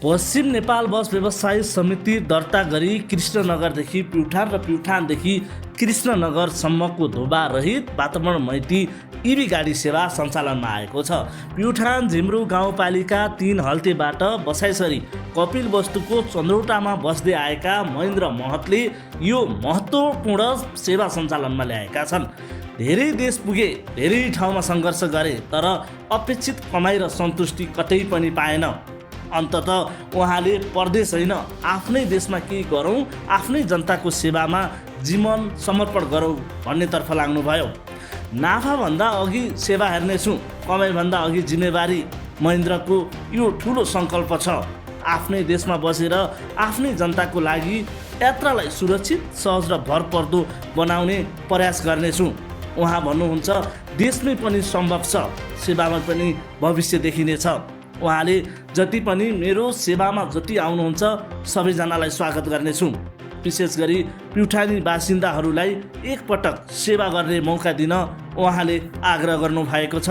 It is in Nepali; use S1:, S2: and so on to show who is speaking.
S1: पश्चिम नेपाल बस व्यवसायी समिति दर्ता गरी कृष्णनगरदेखि प्युठान र प्युठानदेखि कृष्णनगरसम्मको धोबा रहित वातावरण मैती इभी गाडी सेवा सञ्चालनमा आएको छ। प्युठान झिम्रू गाउँपालिका 3 हल्तेबाट बसाइसरी कपिल वस्तुको चन्द्रौटामा बस्दै आएका महेन्द्र महतले यो महत्त्वपूर्ण सेवा सञ्चालनमा ल्याएका छन्। धेरै देश पुगे, धेरै ठाउँमा सङ्घर्ष गरे, तर अपेक्षित कमाइ र सन्तुष्टि कतै पनि पाएन। अन्ततः उहाँले परदेश होइन, आफ्नै देशमा केही गरौँ, आफ्नै जनताको सेवामा जीवन समर्पण गरौँ भन्नेतर्फ लाग्नुभयो। नाफाभन्दा अघि सेवा हेर्नेछु, कमाइभन्दा अघि जिम्मेवारी महेन्द्रको यो ठुलो सङ्कल्प छ। आफ्नै देशमा बसेर आफ्नै जनताको लागि यात्रालाई सुरक्षित, सहज र भरपर्दो बनाउने प्रयास गर्नेछु। उहाँ भन्नुहुन्छ, देशमै पनि सम्भव छ, सेवामा पनि भविष्य देखिनेछ। उहाँले जति पनि मेरो सेवामा जति आउनुहुन्छ सबैजनालाई स्वागत गर्नेछु। विशेष गरी प्युठानी बासिन्दाहरूलाई एकपटक सेवा गर्ने मौका दिन उहाँले आग्रह गर्नुभएको छ।